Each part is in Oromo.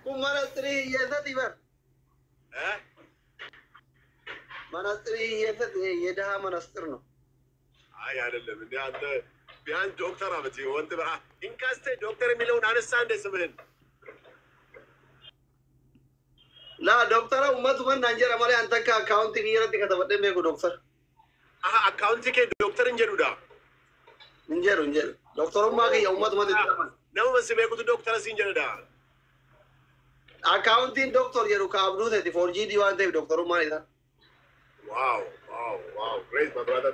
Kun manaxirii hiyyeessati bar. Eh? Manaxirii hiyyeessati የድሃ መነጽር ነው። አይ አይደለም እንዴ አንተ ቢያንስ ዶክተር አመት ወንት በራ ኢንካስቴ ዶክተር የሚለውን አነሳ እንደ ስምህን La doktara ummatuman naan jedha malee an takka akkaawuntii kiyya irratti katabadhee beeku doktar. Aha, akkaawuntii kee dooktar hin jedhudha. Hin jedhu hin jedhu. Doktorummaa kiyya ummatumatti itti amana. Namuma si beekutu dooktara siin jedhudha. Akkaawuntiin doktor jedhu ka abduu ta'e foorjiidii waan ta'eef doktorummaan isaa. Wow, wow, wow, great my brother.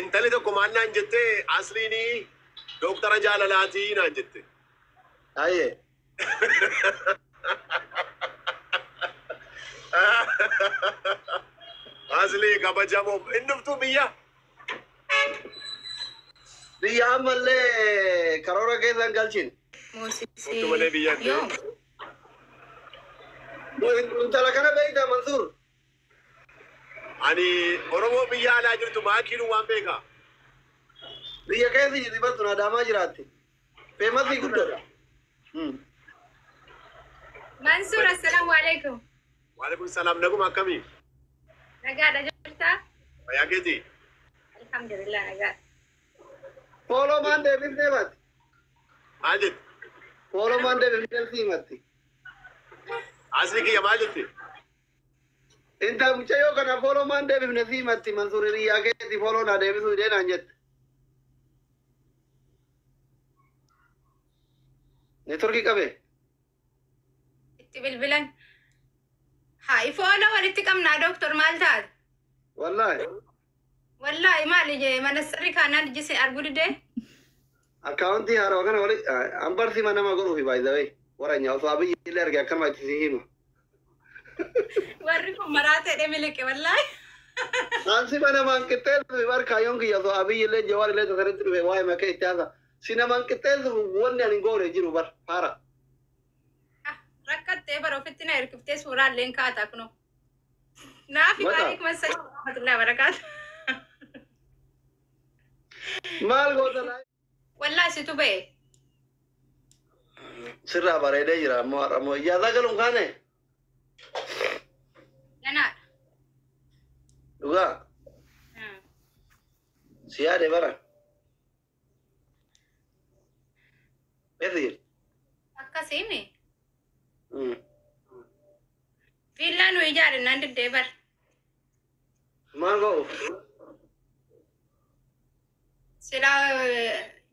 Intalli tokko maal naan jette asliinii dooktara jaalalaatii naan jette. Ayyee. Aslii kabajamoo inni dhuftuu biyya. Biyya ammallee karoora keessa hin galchine. Kottu malee biyya hin Yoom? Intala kana beektaa Mansuur? Ani Oromoo biyya alaa jirtu maakiinuu waan beekaa. Biyya keessa jirti bartun Adaamaa jiraatti. Feemasii guddoodha. Mansuur, assalaamu alaikum. Waalaikum salaam naguma akkamii? Nagaadha jirtaa? Fayyaa keetii? Alhamdulillah nagaadha. Follow maan deebiftee bati? Maal jette? Follow maan deebiftee si himatti? Asli kiyya maal jette? Inta mucayyoo kana follow maan deebifne si himatti Mansuur hiriyyaa keetti follow naa deebisuu jedhee naan jette. Neetworkii qabee? Itti bilbilan. Haa follow walitti qabnaa dooktor maal taate? Wallaahi. Wallaahi maali jee manassarri kaanaan ijji arguu didee? Akkaawuntii haarawaa kana wali ambarsima nama godhuufi baay'ee waranya osoo abiyyi illee arge akkanuma itti si hima. Warri kun maraa ta'e miliqe wallaahi. Ansima namaan qixxeessu bar kaayyoon kiyya osoo abiyyi illee jawaar illee tosaritti dhufe waa'ee makee itti haasa. Si namaan qixxeessu wanni ani hin goone jiru bar haara. Rakkattee bara ofitti na hirkiftee suuraa illee kaata kunoo. Naafi Mata. waalaikum assalam warahmatullahi wabarakaatu. Maal goota laa? Wallaahi situ ba'e. Sirraa bareedee jira ammoo har'a ammoo ijaarsaa galuun kaane Ganaadha. dhugaa si yaade bara. Eessa jirti? Akkasiimi. Viillaa nu ijaare naan diddee bara. Maal godhuuf? Silaa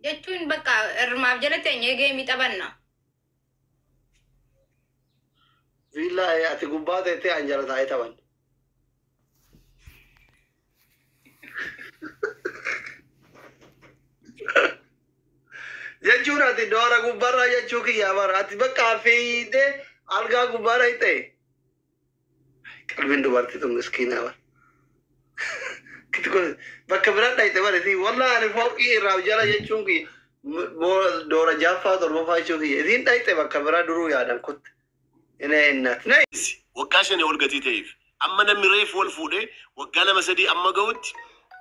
jechuun bakka hirmaaf jala teenyee geemii taphanna. Viillaa ati gubbaa teettee an jala taa'ee taphan. Jechuun ati doora gubbaarraa jechuu kiyyaa bara ati bakka fiidee algaa gubbaarra hiixee. Qalbiin dubartii tun miskiinaa bara. Bakka biraa dhayite bara isii wallaahi ani fooqii irraa jala jechuun kiyya doora jaaffaa torbaffaa jechuu kiyya isiin dhayite bakka biraa duruu yaadan kutte. Ine innat. Waggaa shanii ol gatii ta'eef amma namni reefu wal fuudhee waggaa lama sadii amma ga'utti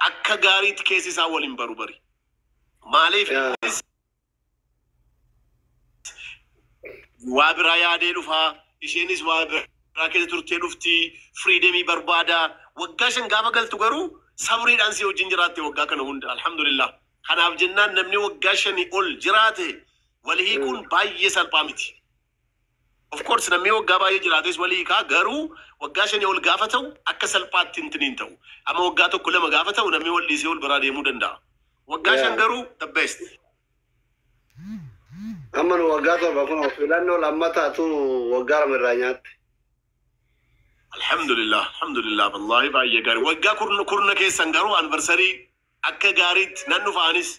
akka gaariitti keessi isaa wal hin baru bari. Maaliif innis waa biraa yaadee dhufaa isheenis waa biraa keessa turtee dhufti firiidemii barbaada waggaa shan gaafa galtu garuu sabriidhaan si wajjin jiraatte waggaa kana hunda alhamdulillah. Kanaaf jennaan namni waggaa shanii ol jiraate wal hiikuun baay'ee salphaa miti. Of course namni waggaa baay'ee jiraates wal hiikaa garuu waggaa shanii ol gaafa ta'u akka salphaatti hin hin ta'u. Amma waggaa tokko lama gaafa ta'u namni wal dhiisee wal biraa deemuu danda'a. Waggaa shan garuu the best. Amma nu waggaa torba kun filannoo lammataatu waggaa lama irraa nyaatte. Alhamdulillah, alhamdulillah, wallahi baay'ee gaarii. Waggaa kurna keessan garuu anniversary akka gaariitti nan dhufaanis.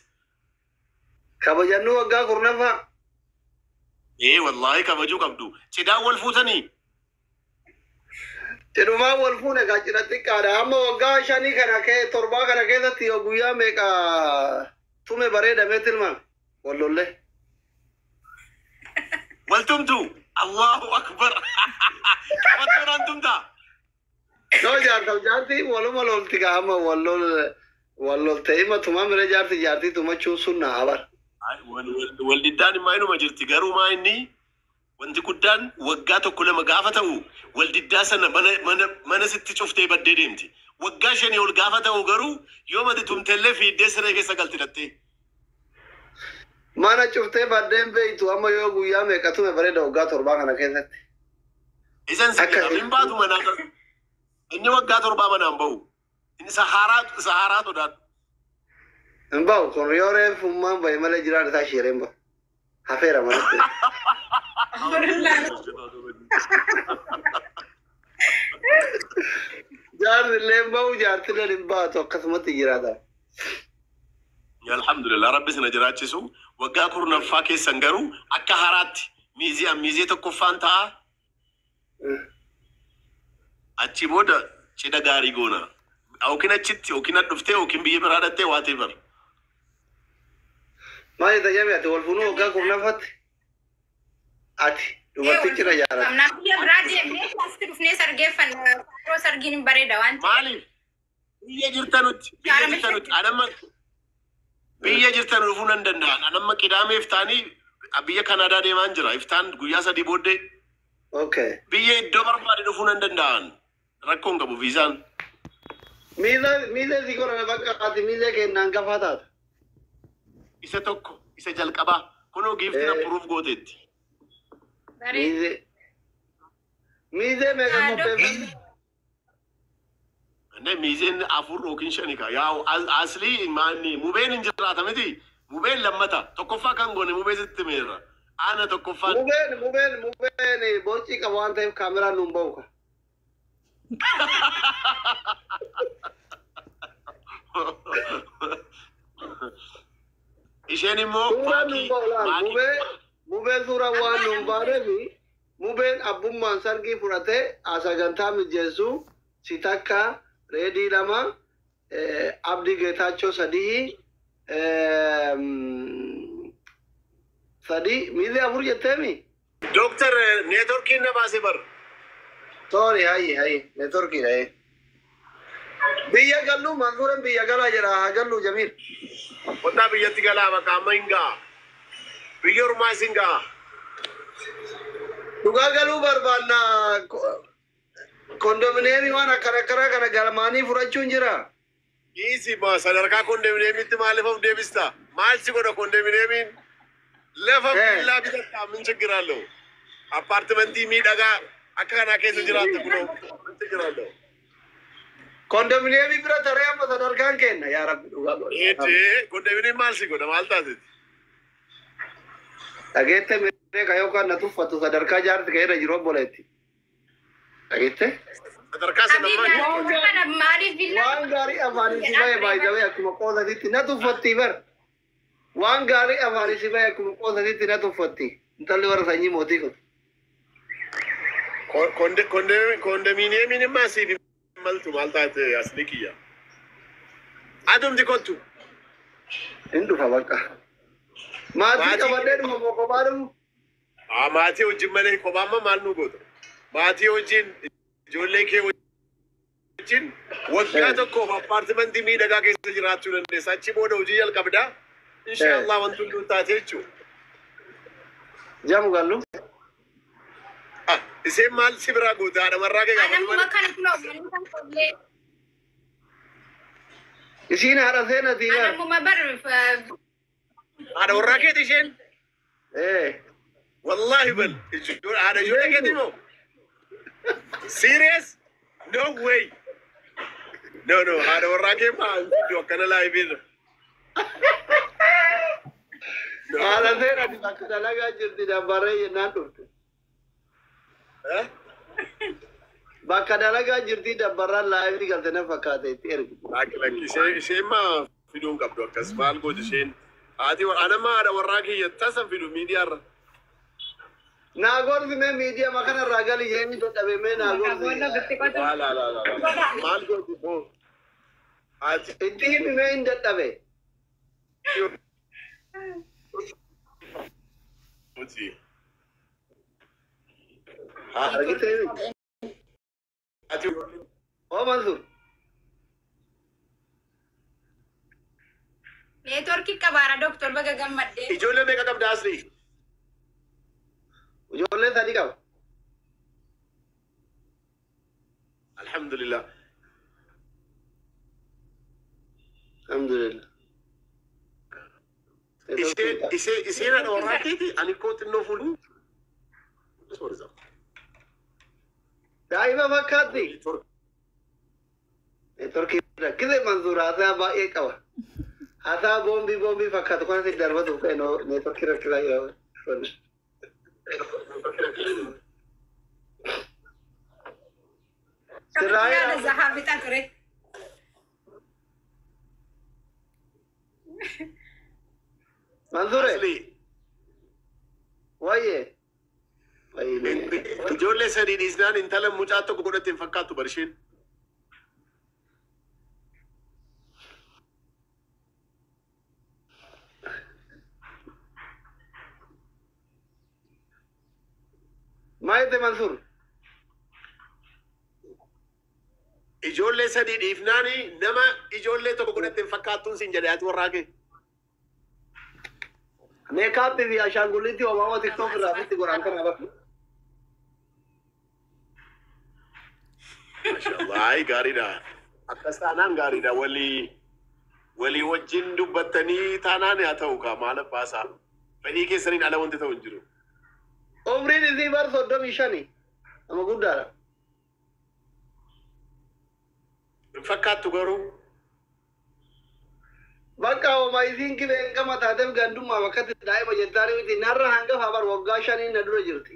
Kabajannu waggaa kurnaffaa. Ee wallahi kabajuu qabdu. Cidhaan wal fuutanii? Cidhumaan wal fuune kaa cidha xiqqaadha. Amma waggaa shanii kana kee torbaa kana keessatti yoo guyyaa meeqa tume bareedamee tilmaame. Wal lollee. Wal tumtu? Allahu akbar. Qabattoodhaan tumtaa? No jaartaaf jaartii waluma lolti kaa amma wal lol wal lolte hima tumaa mire jaarti jaartii tumachuun sun naa abar. Wal diddaan immaa inuma jirti garuu maa inni Wanti guddaan waggaa tokko lama gaafa ta'u waldiddaa sana mana sitti cuftee baddee deemti. Waggaa 5 ol gaafa ta'u garuu yoo mati tumteellee fiiddee siree keessa galti dhattee. Mana cuftee baddeen beeytu amma yoo guyyaa meeqa tume bareeda waggaa 7 kana keessatti. Isan si jedhama hin baatu manaa. Inni waggaa 7 manaan bahu. Inni saharaa sodaadhu. Hin bahu kun yoo reeffummaan bahe malee jiraan isaa sheereen bahu. Hafeera manatti. Jaarsi illee hin bahu jaartillee hin baatu akkasumatti jiraata. Alhamdulillah rabbi sina jiraachisu waggaa 10ffaa keessan garuu akka haraatti miizee tokkoffaan ta'a. Achi booda cidha gaarii goona. Yookiin achitti yookiin dhuftee yookiin biyya biraa dhattee whatever. Maal jette ati wal fuunuu waggaa 10ffaatti? Ati dubartiin cidha jaalatti. Namni biyya biraa deemnee asitti dhufnee sargeeffanna. Yeroo sargiin hin bareeda waan ta'eef. Maaliif? Biyya jirtanutti biyya jirtanutti anamma biyya jirtan dhufuu nan danda'a. Anamma qidaamee iftaanii biyya Kanaadaa deemaan jira. Iftaan guyyaa 3 booddee. Okay. Biyya iddoo barbaade dhufuu nan danda'an. Rakkoon qabu viizaan. Miila si godhame bakka ati miila kennaan gafaa taata. Isa tokko isa jalqabaa kunoo giiftiin appuruuf gooteetti. Miizee meeqa qopheeffate? Inni miizeen 4 yookiin 5 ka. Yaa aslii maanni mubeen hin jiraata miti. Mubeen lammata tokkoffaa kan goone mubee sitti meerra. Ana tokkoffaan. Mubeen boccii qaba waan ta'eef kaameraan nuun bahu ka. Isheen immoo suuraan nuun bahu laal mubeen suuraan waan nuun baaneefi mubeen abbummaan sargii fudhatee sagantaa mijeessu si takka reedii 2 Abdii Geetaachoo 3 3 miizee 4 jetteemi. Dooktar neetworkiin na baase bar. Sorry hayyi neetworkiidha. Biyya gallu Mansuuran biyya galaa jedha haa gallu Jamiil. Qonnaa biyyatti galaa bakka amma hin ga'a. Biyya ormaas hin ga'a. Dhugaa galuu barbaanna kondominiyeemii waan akkana akkana kana galmaanii fudhachuun jira. Dhiisi sadarkaa kondominiyeemiitti maaliif of deebista? Maal si godha kondominiyeemiin? Lafa villaa bitattaa min chigiraallo. Appaartimentii miidhagaa akka kanaa keessa jiraatta kunoo min chigiraallo. Kondominiyeemii bira taree amma sadarkaan kenna yaa rabbi dhugaa godha. Eettee kondominiyeemiin maal si godha maal taasisi? Dhageette miree ka yookaan na tuffatu sadarkaa jaarti ka irra jiru obboleetti. Dhageette? Sadarkaa sana maaliif villaa? Waan gaarii afaanii si bahe baay'ee akkuma qoosatitti na tuffatti bar. Waan gaarii afaanii si bahe akkuma qoosatitti na tuffatti. Intalli warra sanyii mootii kun. Kondominiyeemiin immoo siif maltu maal taate asli kiyya. Adumti kottu. Hin dhufa bakka. Maatii qabadhee dhufa moo kophaa dhufu? Maatii wajjin malee kophaa amma maal nu goota? Maatii wajjin ijoollee kee wajjin waggaa tokkoof appaartimentii miidhagaa keessa jiraachuu dandeessa. Achi booda hojii jalqabdaa. Inshaallah wanti hunduu taate jechuudha. Jamu gallu. Isheen maal si biraa goota? Haadha warraa kee gaafatu Anamuma kana kunoo manni kan qollee. Isiin haadha seenatii bar. Anamuma bar. Haadha warraa keeti isheen? Wallaahi bal. Haadha ijoollee keeti moo? Serious? No way. No no haadha warraa kee maal fiddu akkana laayibiirra. Haadha seenatii bakka dalagaa jirti dabbarree jennaan dhufte. Bakka dalagaa jirti dabbarraan laayibii galte na fakkaate itti ergi. Lakki isheen maa fiduu hin qabdu akkas maal gooti isheen? Haati anamma haadha warraa kiyya tasa fidu miidiyaarra. Naa gorsi mee miidiyaa kanarraa gali jeenii dadhabe mee naa gorsi. Maal gooti boo? Haati Itti himi mee hin dadhabe. gooti. Argitee? Haati Oo Mansuur. Neetworkii qabaara dooktor baga gammaddee. Ijoollee meeqa qabda asli? Ijoollee sadi qaba. Alhamdulillah. Alhamdulillah. Isheen haadha warraa keeti, ani koo xinnoo fuudhu. Daa'ima fakkaatti. Neetworkii rakkise. Mansuur haasaa baay'ee qaba. Haasaa boombii boombii fakkaatu kan asii darbatu ka'e neetworkii rakkisaa jira. Yaada zahaa fixa ture. Mansuure. Asli. Wayyee. Wayyee. Ijoollee sadii dhiisnaan intala mucaa tokko godhatte hin fakkaattu barsheen. Maal jette, Mansuur? Ijoollee sadii dhiifnaan nama ijoollee tokko godhatte hin fakkaattuun siin jedhe ati warraa kee. Meekaappii fi ashaangulliitii homaa TikTok irraa ofitti godhan kana bakka. Mashallah, ay gaariidha. Akkas taanaan gaariidha. Walii wajjin dubbattanii taanaan haa ta'u kaa, maal abbaasaa. Fedhii keessaniin ala wanti ta'u hin jiru. Umriin isii bar 35. Nama guddaadha. Hin fakkaattu garuu. Bakka homaa isiin kibeen gama taateef gandummaa bakkatti daa'ima jettaanii miti, narra hangafa bar, waggaa 5 na dura jirti.